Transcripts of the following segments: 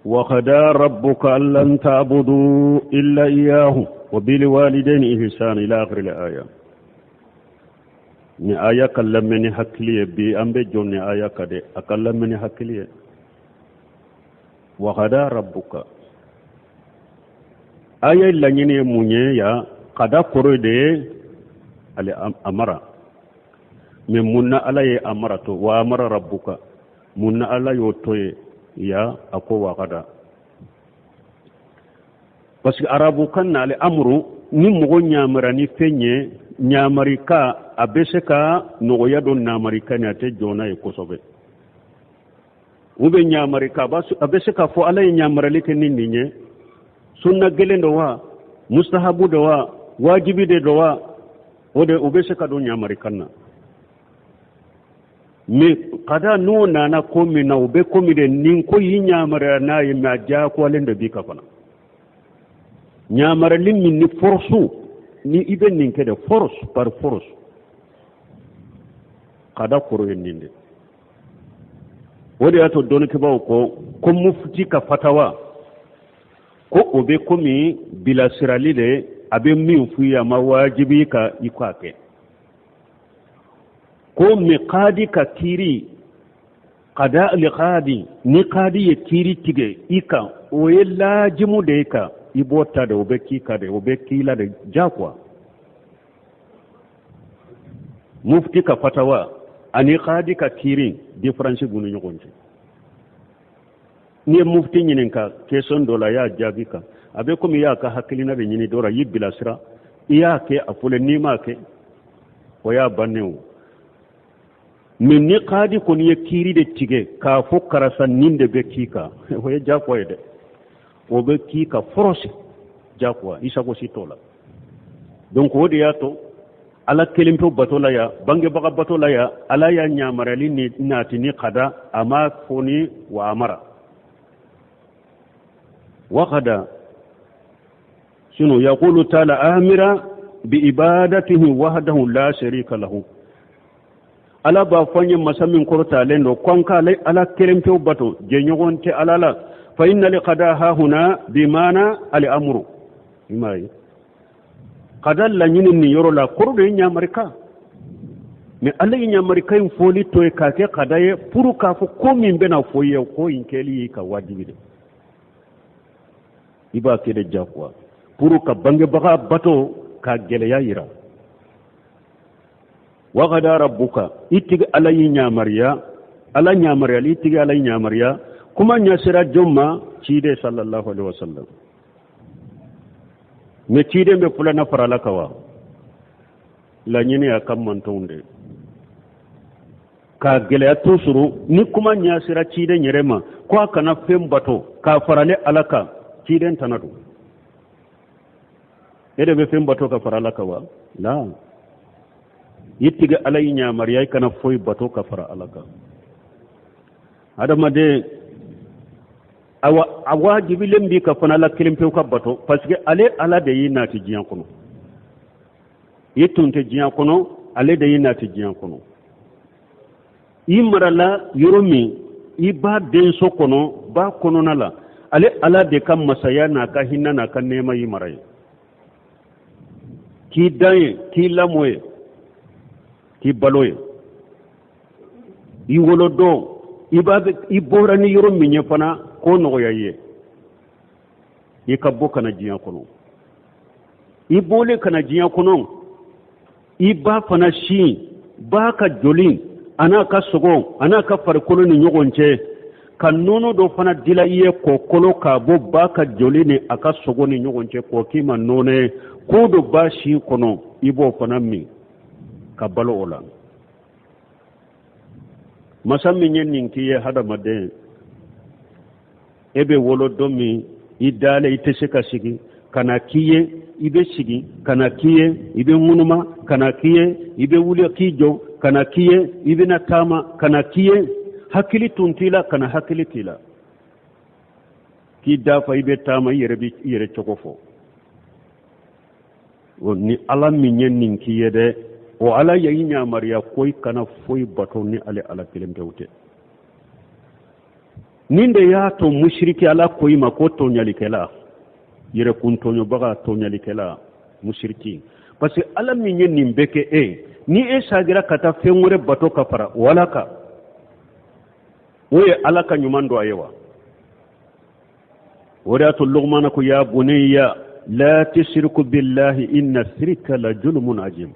وقضى ربك ألا تعبدوا إلا إياه وبالوالدين إحسانا إلى آخر الآية. Ni aya ka lamɛn ni hakili ye bi, an bɛ jɔ ni aya ka de, a ka lamɛn ni hakili ye. Wakada rabbuka, aya laɲini ye mun ye? Ya kada kɔrɔ de ye ale amara. Mais mun na Ala ye amara to? Wa amara rabbuka, mun na Ala y'o to ye? Ya a ko wakada, parce que arabukan na, ale amuru, ni mɔgɔ ɲamara ni fɛn ye, ɲamarika a bɛ se ka nɔgɔya don namarika ni a tɛ jɔ n'a ye kosɛbɛ. U bɛ ɲamarika, a bɛ se k'a fɔ Ala ye ɲamarali kɛ ni nin ye, sunna gɛlɛn dɔ wa, mustahabu dɔ wa, wajibi de dɔ wa, o de u bɛ se ka don ɲamarikan na. Mais kada n'o nana ko min na, u bɛ ko min de nin ko y'i ɲamariya n'a ye, mais a diyagoyalen de b'i kan fana. Ɲamarali min ni force, ni i bɛ nin kɛ de, force par force, kada kɔrɔ ye nin de. O de y'a to dɔnnikɛbaaw ko mufti ka fatawa ko o bɛ komi bilasirali de, a bɛ min f'i ye, a ma wajibi ka i k'a kɛ. Ko mais kadi ka kiiri, kada li kadi, ni kadi ye kiiri tigɛ i kan, o ye laajimu de ye kan, i b'o ta de, o bɛ k'i kan de, o bɛ k'i la de diyagoya. Mufti ka fatawa ani kadi ka kiiri, différence b'u ni ɲɔgɔn cɛ. N'i ye mufti ɲininka question dɔ la, a y'a jaabi kan, a bɛ komi i y'a ka hakilina de ɲini dɔ la, y'i bilasira, i y'a kɛ a fɔlen, n'i m'a kɛ, o y'a bannen o. Mais ni kadi kɔni ye kiiri de tigɛ k'a fɔ karisa nin de bɛ k'i kan, o ye diyagoya ye dɛ, o bɛ k'i kan force, diyagoya, i sago si t'o la. Donc o de y'a to Ala kelen pe bato la ya, bangebaga bato la ya, Ala y'a ɲamariyali ni nati ni kada, a ma fɔ ni wa amara wa kada. Sino yaqulu taala amira bi ibadatihi wahdahu la sharika lahu. Ala b'a fɔ an ye, masa min kɔrɔtalen don, ko an ka Ala kelen pewu bato, jɛɲɔgɔn tɛ Ala la. Fa inna li qada ha huna bi maana al amru. I m'a ye, kada laɲini nin yɔrɔ la, kɔrɔ de ye ɲamarika. Mais Ala ye ɲamarika in fɔli to ye k'a kɛ kada ye pour k'a fɔ ko min bɛna fɔ i ye, ko in kɛli y'i ka wajibi de, i b'a kɛ de diyagoya, pour ka bangebaga bato ka gɛlɛya yira. Wakada rabbuka, i tigi Ala y'i ɲamariya, Ala ɲamariyali, i tigi Ala y'i ɲamariya. Kuma ɲɛsira jɔn ma? Ciden sallallahu alaihi wasallam. Mais ciden bɛ fulana fara Ala kan wa? Laɲini y'a ka mantɔnw de k'a gɛlɛya to sɔrɔ. Ni kuma ɲɛsira ciden yɛrɛ ma ko a kana fɛn bato k'a farale Ala kan, ciden tana don. E de bɛ fɛn bato ka fara Ala kan wa? La, i tigi Ala y'i ɲamariya i kana foyi bato ka fara Ala kan. Adamaden, awa, a wajibilen b'i ka fana Ala kelen pewu ka bato, parce que ale Ala de y'i nati diɲɛ kɔnɔ. I tun tɛ diɲɛ kɔnɔ, ale de y'i nati diɲɛ kɔnɔ. I marala yɔrɔ min, i ba denso kɔnɔ, ba kɔnɔna la, ale Ala de ka masaya n'a ka hinɛ n'a ka nɛɛma y'i mara ye, k'i dan ye, k'i lamɔ ye, k'i balo ye. I wolodon, i b'a i bɔra ni yɔrɔ min ye fana, k'o nɔgɔya i ye i ka bɔ ka na diɲɛ kɔnɔ. I bɔlen ka na diɲɛ kɔnɔ, i ba fana sin, ba ka joli a n'a ka sogo a n'a ka farikolo ni ɲɔgɔn cɛ, ka nɔnɔ dɔ fana dila i ye k'o kolo k'a bɔ ba ka joli ni a ka sogo ni ɲɔgɔn cɛ, k'o k'i ma nɔnɔ ye, k'o don ba sin kɔnɔ, i b'o fana min ka balo o la. Masa min ye nin k'i ye, hadamaden, e bɛ wolo don min, i dalen, i tɛ se ka sigi, ka na k'i ye i bɛ sigi, ka na k'i ye i bɛ ŋunuma, ka na k'i ye i bɛ wuli k'i jɔ, ka na k'i ye i bɛna taama, ka na k'i ye hakili tun t'i la, ka na hakili k'i la, k'i dafa, i bɛ taama, i yɛrɛ bɛ i yɛrɛ cogo fɔ. O ni Ala min ye nin k'i ye dɛ, o Ala ye i ɲamariya ko i kana foyi bato ni ale Ala kelen pewu tɛ. Nin de y'a to musiriki, Ala ko i ma ko tɔɲalikɛla, yɛrɛkun tɔɲɔbaga, tɔɲalikɛla, musiriki, parce que Ala min ye nin bɛɛ kɛ e, ni e sagira ka taa fɛn wɛrɛ bato ka fara o Ala kan, o ye Ala ka ɲuman don a ye wa? O de y'a to Lugumana ko: ya bunayya la tushriku billahi inna sirika la julumun ajim.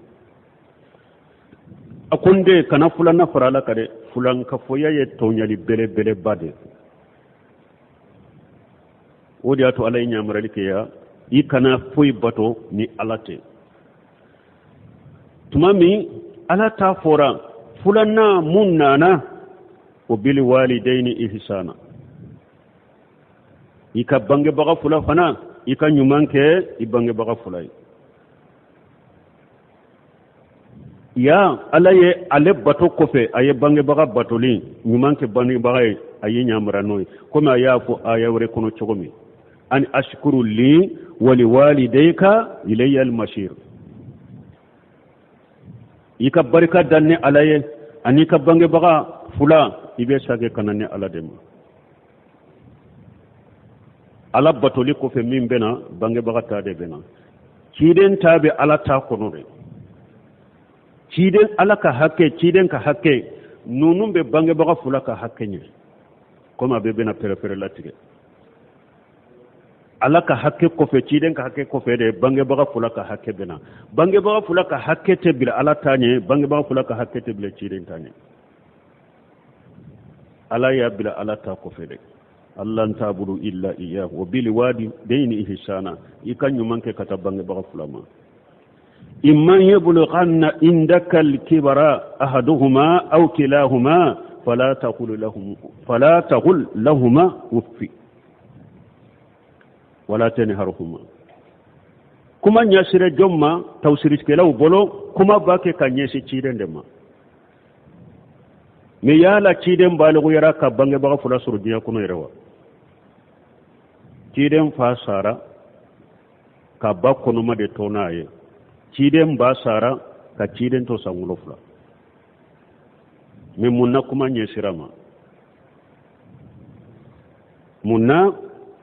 A ko n den, kana filanan fara Ala kan dɛ, filankafoya ye tɔɲali belebeleba de. O de y'a to Ala ye ɲamarali kɛ ya, i kana foyi bato ni Ala tɛ. Tuma min Ala ta fɔra, filanan mun nana? O bil walidayni ihsana, i ka bangebaga fila fana, i ka ɲuman kɛ i bangebaga fila ye. Ya Ala ye ale bato kɔfɛ, a ye bangebaga batoli, ɲuman kɛ bangebaga ye, a ye ɲamara n'o ye, komi a y'a fɔ aya wɛrɛ kɔnɔ cogo min: an ashkuru li wali walidayka ilayya almasir. I ka barika da ne Ala ye ani ka bangebaga fila, i bɛ sage ka na ne Ala de ma. Ala batoli kɔfɛ, min bɛ na, bangebaga ta de bɛ na. Ciden ta bɛ Ala ta kɔnɔ de. Ciden, Ala ka hakɛ, ciden ka hakɛ ninnu bɛ bangebaga fila ka hakɛ ɲɛ, komi a bɛ bɛna pɛrɛpɛrɛ latigɛ. Ala ka hakɛ kɔfɛ, ciden ka hakɛ kɔfɛ de, bangebaga fila ka hakɛ bɛ na. Bangebaga fila ka hakɛ tɛ bila Ala ta ɲɛ, bangebaga fila ka hakɛ tɛ bila ciden ta ɲɛ. Ala y'a bila Ala ta kɔfɛ de. Alla ta'budu illa iyyahu wa bil walidayni ihsana, i ka ɲuman kɛ ka taa bangebaga fila ma. Imma yablughanna indaka al-kibara ahaduhuma aw kilahuma fala taqul lahuma uffi wala tanharhuma. Kuma ɲɛsira jɔn ma? Tafsirikɛlaw bolo, kuma b'a kɛ ka ɲɛsin ciden de ma. Mais yala ciden baliguyara ka bangebaga fila sɔrɔ diɲɛ kɔnɔ yɛrɛ wa? Ciden fa sara ka ba kɔnɔma de to n'a ye. Ciden ba sara ka ciden to san 7. Mais mun na kuma ɲɛsira ma? Mun na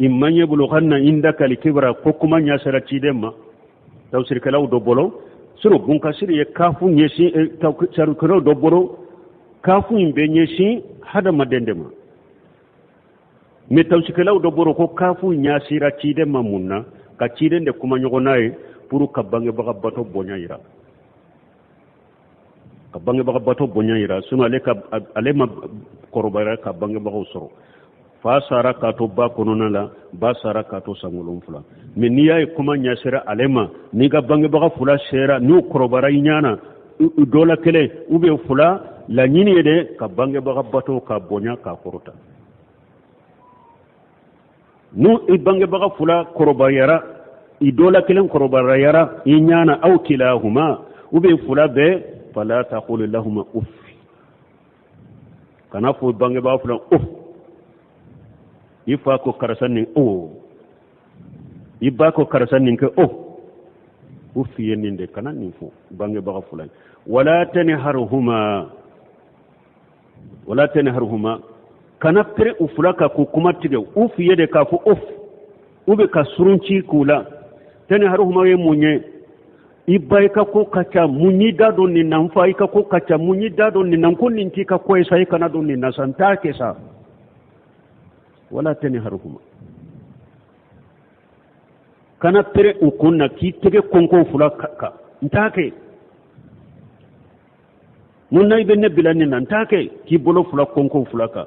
imma yablughanna indaka alkibra, ko kuma ɲɛsira ciden ma? Tafsirikɛlaw dɔ bolo, sinon Bunkasiri ye kafu ɲɛsin. Tafsirikɛlaw dɔ bolo, kafu in bɛ ɲɛsin hadamaden de ma. Mais tafsirikɛlaw dɔ bolo, ko kafu ɲɛsira ciden ma. Mun na ka ciden de kuma ɲɔgɔn n'a ye? Pour ka bangebaga bato bonya yira, ka bangebaga bato bonya yira. Sinon ale ka ale ma kɔrɔbaya ka bangebagaw sɔrɔ. Fa sara k'a to ba kɔnɔna la, ba sara k'a to san 7. Mais n'i y'a ye kuma ɲɛsira ale ma, n'i ka bangebaga fila sera, n'u kɔrɔbayara i ɲana, dɔ la kelen ou bien fila, laɲini ye de ka bangebaga bato ka bonya, k'a kɔrɔta. N'u i bangebaga fila kɔrɔbayara, i dɔ la kelen kɔrɔbayara i ɲana, aw kilahuma ou bien fila bɛɛ, fala taqul lahuma uff, kana fɔ bangebaga fila uff. I fa ko karisa nin o, i ba ko karisa nin kɛ o, uff ye nin de, kana nin fɔ bangebaga fila ye. Wala tanharhuma, wala tanharhuma, kana pere u fila ka k'u kuma tigɛ. Uff ye de k'a fɔ uff, u bɛ ka surunci k'u la. Tanharhuma ye mun ye? I ba, i ka ko ka ca, mun y'i da don nin na? N fa, i ka ko ka ca, mun y'i da don nin na? Ko nin t'i ka ko ye sa, i kana don nin na sa, n t'a kɛ sa. Wala tanharhuma, kana pere u kun na k'i tɛgɛ kɔnkɔn fila kan, n t'a kɛ. Mun na i bɛ ne bila nin na? N t'a kɛ. K'i bolo fila kɔnkɔn fila kan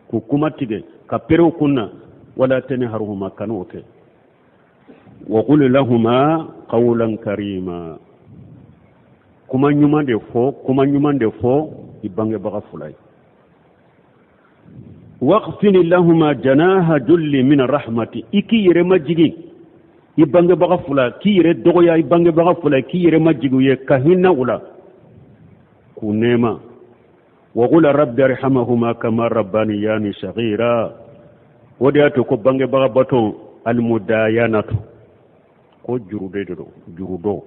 k'u kuma tigɛ ka pere u kun na. Wala tanharhuma, kana o kɛ. Wa qul lahuma qawlan karima, kuma ɲuman de fɔ, kuma ɲuman de fɔ i bangebaga fila ye. Waqfid lahuma janaha julli min rahmati, i k'i yɛrɛ majigin i bangebaga fila, k'i yɛrɛ dɔgɔya i bangebaga fila, k'i yɛrɛ majigin u ye, ka hinɛ u la, k'u nɛɛma. Wa qul rabbi irhamhuma kama rabbaniyani saghira. O de y'a to ko bangebaga bato almudayanatu, ko jurude de don, juru dɔ.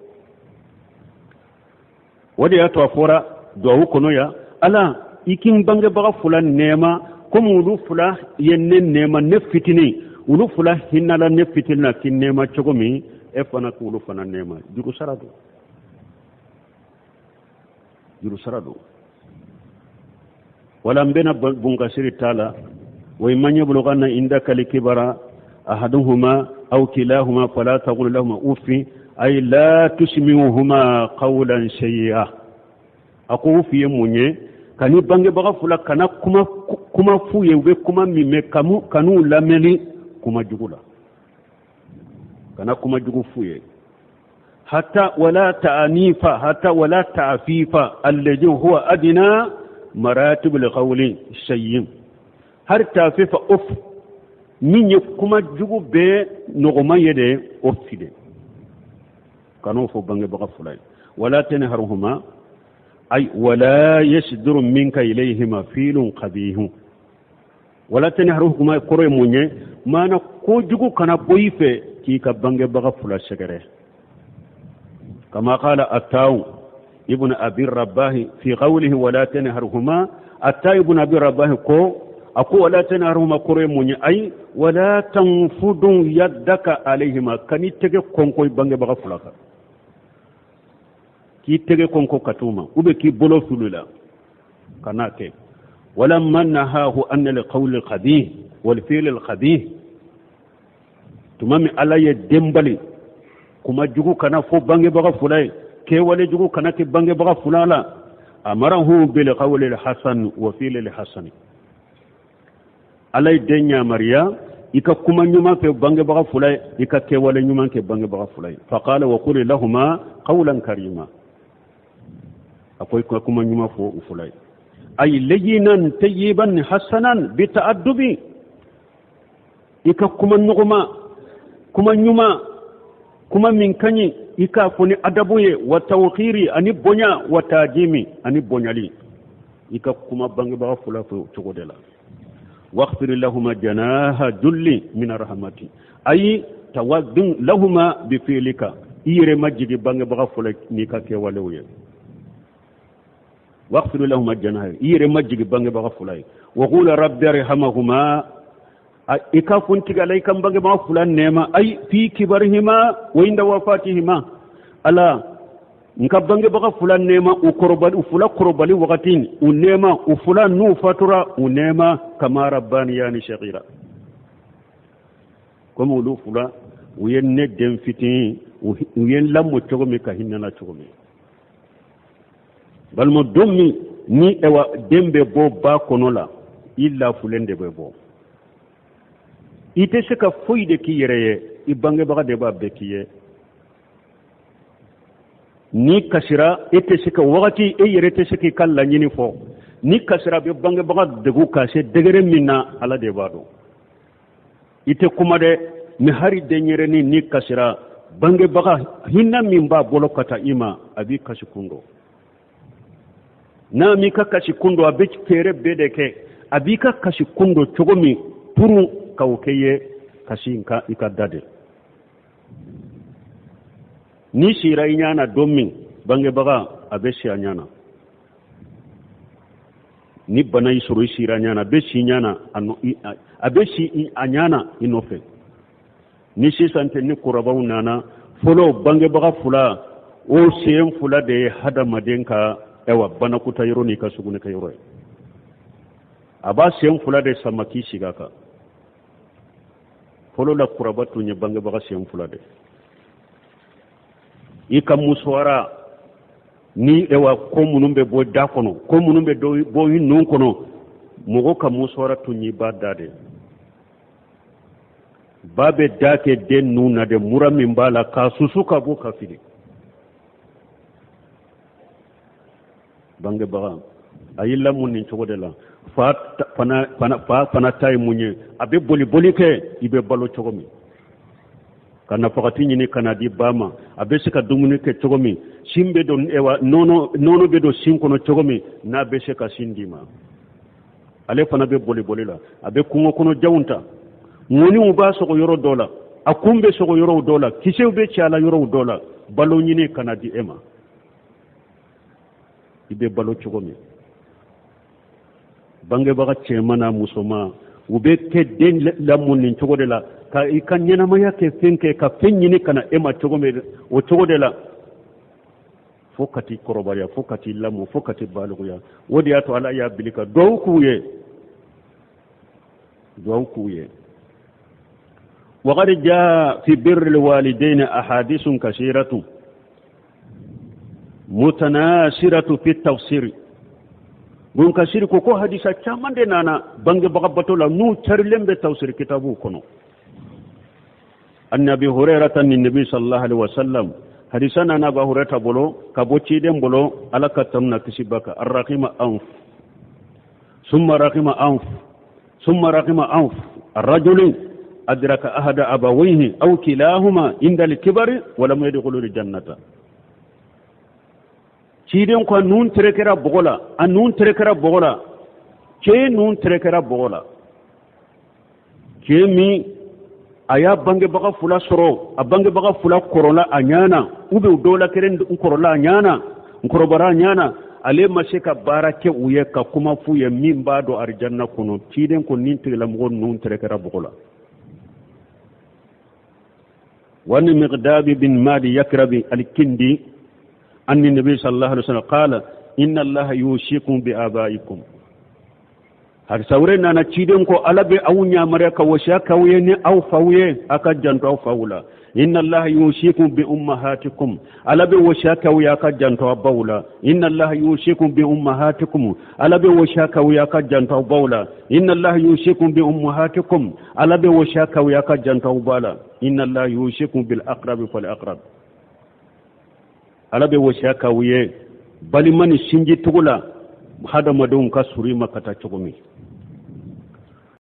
O de y'a to a fɔra duwawu kɔnɔ ya: Ala, i k'i bangebaga fila nɛɛma. Komi olu fila ye ne nɛɛma ne fitinin, olu fila hinɛla ne fitinin na k'i nɛɛma cogo min, e fana k'olu fana nɛɛma. Juru sara don, juru sara don. Wala n bɛna bunkasiri ta la. Wa imma yablughanna indaka likibara ahaduhuma aw kilahuma fala taqul lahuma uffin ay la tusmi'uhuma qawlan sayyi'a. A ko ufi ye mun ye? Kan'i bangebaga fila kana kuma kuma f'u ye, u bɛ kuma min mɛn, kan'u lamɛnni kuma jugu la, kana kuma jugu f'u ye. Hatta wala ta'anifa, hatta wala ta'fifa alladhi huwa adna maratib alqawli sayyin. Har ta'fifa uf min ye kuma jugu bɛɛ nɔgɔman ye de, ufi de, kan'o fɔ bangebaga fila ye. Wala tanharhuma ay wala yasduru minka ilayhima filun qabihun. Wala tanharhuma kɔrɔ ye mun ye? Maana kojugu kana bɔ i fɛ k'i ka bangebaga fila sɛgɛrɛ. Kama qala Attaw ibn Abi Rabahi fi qawlihi wala tanharhuma. Atta ibn Abi Rabahi ko, a ko wala tanharhuma kɔrɔ ye mun ye? Ayi wala tanfudu yaddaka alayhima, kan'i tɛgɛ kɔnkɔ i bangebaga fila kan, k'i tɛgɛ kɔnkɔ ka t'u ma, ou bien k'i bolo fili la, kan'a kɛ. Walamma nahahu an alqawli alkhabih wal fi'li alkhabih. Tuma min Ala ye den bali kuma jugu kana fɔ bangebaga fila ye, kɛwale jugu kana kɛ bangebaga fila la, amarahu bil qawli alhasan wa fi'li alhasan. Ala ye den yamariya i ka kuma ɲuman fɛ bangebaga fila ye, i ka kɛwale ɲuman kɛ bangebaga fila ye. Faqala wa qul lahuma qawlan karima. A ko i ka kuma ɲuman fɔ u fila ye, ay layyinan tayyiban hasanan bi ta'addubi. I ka kuma nɔgɔma, kuma ɲuman, kuma min ka ɲi, i k'a fɔ ni adabu ye, wa tawqiri ani bonya, wa tajimi ani bonyali. I ka kuma bangebaga fila fɛ o cogo de la. Waghfir lahuma janaha julli min rahmati ay tawaddun lahuma bi fi'lika. I yɛrɛ majigi bangebaga fila n'i ka kɛwalew ye. Waghfir lahuma janaha, i yɛrɛ majigi bangebaga fila ye. Wa qul rabbi irhamhuma, i ka fɔ n tigi Ala, i ka bangebaga fila nɛɛma, ay fi kibarihima wa inda wafatihima. Ala, n ka bangebaga fila nɛɛma u kɔrɔbali, u fila kɔrɔbali wagati u nɛɛma, u fila n'u fatura u nɛɛma, kama rabbaniyani saghira. Komi olu fila u ye ne den fitinin, u ye n lamɔ cogo min, ka hinɛ na cogo min. Balima, don min ni ɛwa den bɛ bɔ ba kɔnɔ la, i lafulen de bɛ bɔ, i tɛ se ka foyi de k'i yɛrɛ ye, i bangebaga de b'a bɛɛ k'i ye. N'i kasira, e tɛ se ka wagati, e yɛrɛ tɛ se k'i ka laɲini fɔ. N'i kasira, a bɛ bangebaga degun ka se degré min na, Ala de b'a dɔn. I tɛ kuma dɛ, ni hari denyɛrɛnin n'i kasira, bangebaga hinɛ min b'a bolo ka taa i ma, a b'i kasi kun dɔn. N'a m'i ka kasi kun dɔn, a bɛ fɛɛrɛ bɛɛ de kɛ a b'i ka kasi kun dɔn cogo min pour ka o kɛ ye kasi in ka i ka da de. N'i sira i ɲɛ na don min, bangebaga a bɛ si a ɲɛ na. Ni bana y'i sɔrɔ, i sira ɲɛ na, a bɛ si ɲɛ na, a bɛ si a ɲɛ na i nɔfɛ. Ni sisan tɛ, ni kɔrɔbaw nana fɔlɔ, bangebaga fila o sen fila de ye hadamaden ka ɛwa banakɔtaa yɔrɔ n'i ka sugunɛkɛ yɔrɔ ye. A b'a sen fila de sama k'i sigi a kan. Fɔlɔ la, kuraba tun ye bangebaga sen fila de i ka musuwara ni ɛwa ko minnu bɛ bɔ da kɔnɔ, ko minnu bɛ bɔ i nun kɔnɔ. Mɔgɔ ka musuwara tun y'i ba da de. Ba bɛ da kɛ den nun na de, mura min b'a la k'a susu ka bɔ ka fili. Bangebaga a y'i lamɔ nin cogo de la. Fa fana, fa fana ta ye mun ye? A bɛ boli boli kɛ i bɛ balo cogo min, ka nafakati ɲini ka na di ba ma, a bɛ se ka dumuni kɛ cogo min, sin bɛ don ɛwa nɔnɔ, nɔnɔ bɛ don sin kɔnɔ cogo min, n'a bɛ se ka sin d'i ma. Ale fana bɛ boli boli la, a bɛ kungo kɔnɔ janw ta, ŋɔniw b'a sɔgɔ yɔrɔ dɔ la, a kun bɛ sɔgɔ yɔrɔw dɔ la, kisɛw bɛ ci a la yɔrɔw dɔ la, balo ɲini ka na di e ma, i bɛ balo cogo min. Bangebaga cɛman n'a musoman, u bɛ kɛ den lamɔ nin cogo de la, ka i ka ɲɛnamaya kɛ fɛn kɛ ka fɛn ɲini ka na e ma cogo min, o cogo de la, fo ka t'i kɔrɔbaya, fo ka t'i lamɔ, fo ka t'i balikuya. O de y'a to Ala y'a bili ka duwawu k'u ye, duwawu k'u ye. وقد جاء في بر الوالدين أحاديث كثيرة متناثرة في التفسير. Bun Kasiri ko ko hadisa caman de nana bangebaga bato la, n'u carilen bɛ tafsir kitabu kɔnɔ. An Abi Hurairata ni Nabi sallallahu alaihi wasallam, hadisa nana Aba Hurairata bolo ka bɔ ciden bolo, Ala ka tanu na kisi ba kan: Arrahima anf summa rahima anf summa rahima anf rajulin adraka ahada abawayhi aw kilahuma inda al-kibari wa lam yadkhulu al-jannata. Ciden ko a nun terekera bɔgɔ la, a nun terekera bɔgɔ la, cɛ nun terekera bɔgɔ la, cɛ min a y'a bangebaga fila sɔrɔ, a bangebaga fila kɔrɔla a ɲana, ou bien dɔw la kelen kɔrɔla a ɲana, n kɔrɔbara a ɲana, ale ma se ka baara kɛ u ye, ka kuma f'u ye min b'a dɔn arijanna kɔnɔ. Ciden ko nin tigilamɔgɔ nun terekera bɔgɔ la. Wani Miqdabi bin Madi Yakrabi Alkindi anni Nabi sallallahu alaihi wasallam qala inna Allaha yusikum bi abaikum. Hadisa wɛrɛ nana, ciden ko Ala bɛ aw yamaruya ka wasiya k'aw ye ni aw faw ye, a ka janto aw faw la. Inna Allaha yusikum bi ummahatikum, Ala bɛ wasiya k'aw ye, a ka janto aw baw la. Inna Allaha yusikum bi ummahatikum, Ala bɛ wasiya k'aw ye, a ka janto aw baw la. Inna Allaha yusikum bi ummahatikum, Ala bɛ wasiya k'aw ye, a ka janto aw ba la. Inna Allaha yusikum bil aqrabi fal aqrab, Ala bɛ wasiya k'aw ye balima ni sinji tugu la, hadamadenw ka suru i ma ka taa cogo min.